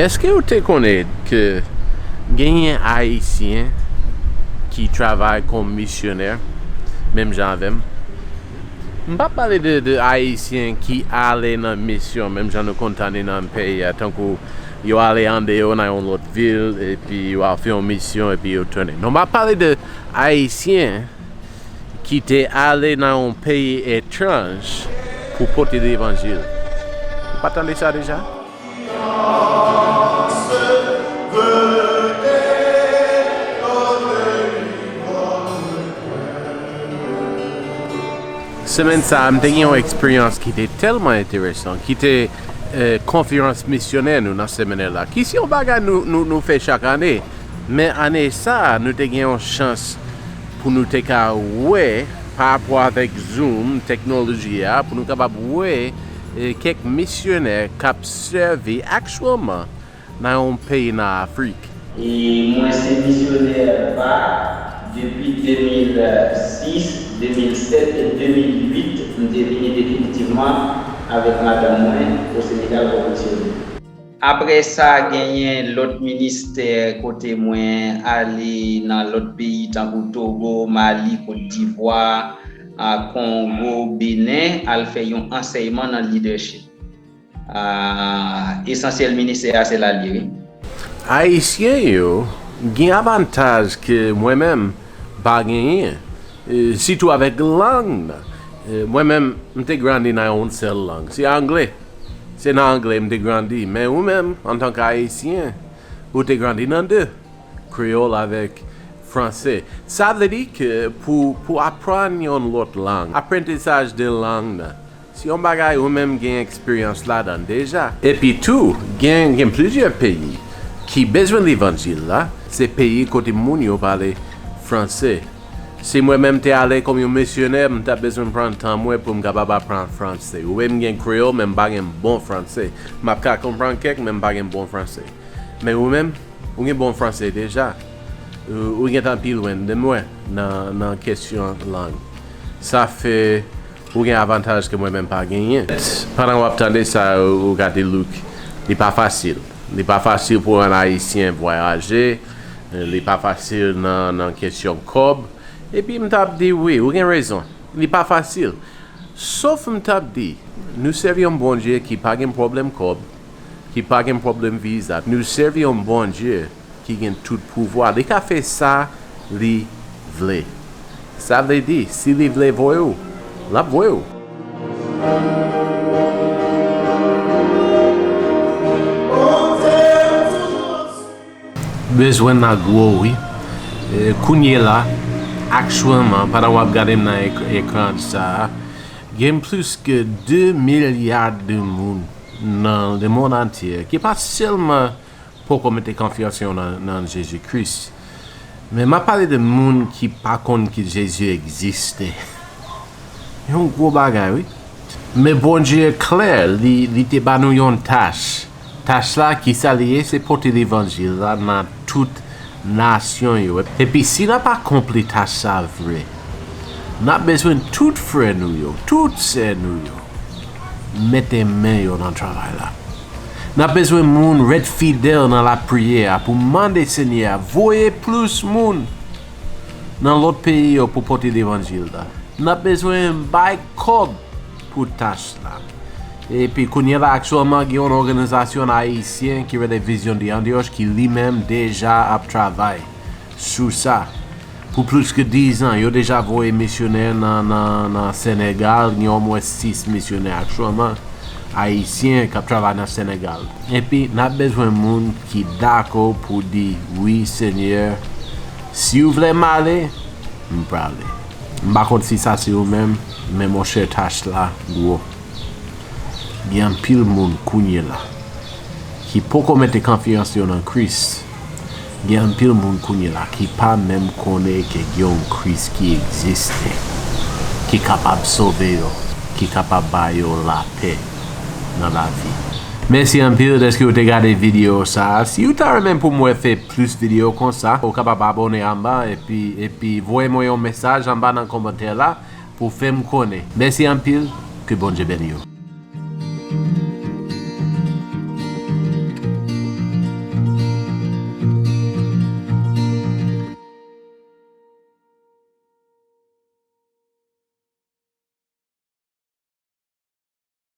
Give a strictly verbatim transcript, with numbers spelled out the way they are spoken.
Èske ou te konnen ke genyen Ayisyen ki travay kòm misyonè, menm jan avè m? M p ap pale de, de Ayisyen ki ale nan misyon, menm jan nou konn tande nan peyi a, tankou yo ale andeyò nan yon lòt vil, epi yo al fè yon misyon, epi yo tounen. Non, m ap pale de Ayisyen ki te ale nan yon peyi etranj pou pote levanjil. Ou pa tande sa deja? Semèn sa a, m te gen yon eksperyans ki te tèlman enteresan, ki te, eh, konferans misyonè nou nan semèn la, ki se yon bagay nou, nou, nou fè chak ane. Men ane sa a, nou te gen yon chans pou nou te ka wè, pa rapò avèk Zoom, teknoloji a, pou nou kapab wè, eh, kèk misyonè k ap sèvi aktyèlman nan yon peyi nan Afrik. E mwen se misyonè va depi de mil sis, de mil sèt e de mil uit, m te vini definitivman avèk madanm mwen o Senegal kòm misyonè. Apre sa, genyen lòt ministè kote mwen ale nan lòt peyi tankou Togo, Mali, Kot Divwa, a, Kongo, Benen, al fè yon ansèyman nan lidèchip. A, esansyèl ministè a se la l ye, wi. Ayisyen yo gen avantaj ke mwen menm m pa genyen, e, sitou avèk lang nan. E, mwen menm, m te grandi nan yon sèl lang, se angle. Se nan angle m te grandi, men ou menm, antanke Ayisyen, ou te grandi nan de, kreyòl avèk franse. Sa vle di ke pou, pou aprann yon lòt lang, aprantisaj de lang nan, se yon bagay ou menm gen eksperyans ladan deja. Epi tou, gen, gen plizyè peyi ki bezwen levanjil la, se peyi kote moun yo pale franse. Si mwen menm te ale kòm yon misyonè, m t ap bezwen pran tan mwen pou m kapab aprann franse. Ou wè m gen kreyòl, men m pa gen bon franse. M ap ka konprann kèk, men m pa gen bon franse. Men ou menm, ou gen bon franse deja. Ou, ou gentan pi lwen de mwen nan, nan kesyon lang. Sa fè ou gen avantaj ke mwen menm pa genyen. Pandan w ap tande sa, ou, ou ka di, Luc, li pa fasil. Li pa fasil pou yon Ayisyen vwayaje. Li pa fasil nan, nan kesyon kòb. Epi m t ap di, wi, ou gen rezon. Li pa fasil. Sof m t ap di, nou sèvi yon Bondye ki pa gen pwoblèm kòb, ki pa gen pwoblèm viza. Nou sèvi yon Bondye ki gen tout pouvwa. Li ka fè sa li vle. Sa vle di, si li vle voye w, l ap voye w. Bezwen nan gwo, wi. E, kounye la, aktyèlman, pandan w ap gade m nan ek-, ekran sa a, gen plis ke de milya de moun nan lemonn antye ki pa sèlman poko mete konfyans yo nan, nan Jezi Kris. Men m ap pale de moun ki pa konn ki Jezi egziste. Yon gwo bagay, wi. Men Bondye klè, li, li te ba nou yon tach. Tach la, ki sa li ye? Se pote levanjil la nan tout nasyon yo. Epi si n ap akonpli tach sa vre, n ap bezwen tout frè nou yo, tout sè nou yo, mete men yo nan travay la. N ap bezwen moun ret fidèl nan lapriyè a pou mande Senyè a voye plis moun nan lòt peyi yo pou pote levanjil la. N ap bezwen bay kòb pou tach la. Epi kounye la, aktyèlman, gen yon òganizasyon ayisyen ki rele Vision de Antioche ki li menm deja ap travay sou sa. Pou plis ke diz an, yo deja voye misyonè nan, nan, nan Senegal, gen omwen sis misyonè aktyèlman, ayisyen k ap travay nan Senegal. Epi, n ap bezwen moun ki dakò pou di, wi, Senyè, si w vle m ale, m prale. M pa konn si sa se ou menm, men monchè, tach la gwo. Gen anpil moun kounye la ki poko mete konfyans yo nan Kris. Gen anpil moun kounye la ki pa menm konnen ke gen yon Kris ki egziste, ki kapab sove yo, ki kapab ba yo lapè nan lavi. Mèsi anpil dèske w te gade videyo sa a. Si w ta renmen pou mwen fè plis videyo konsa, ou kapab abòne anba epi, epi voye mwen yon mesaj anba nan kòmantè la pou fè m konnen. Mèsi anpil, ke Bondye beni w.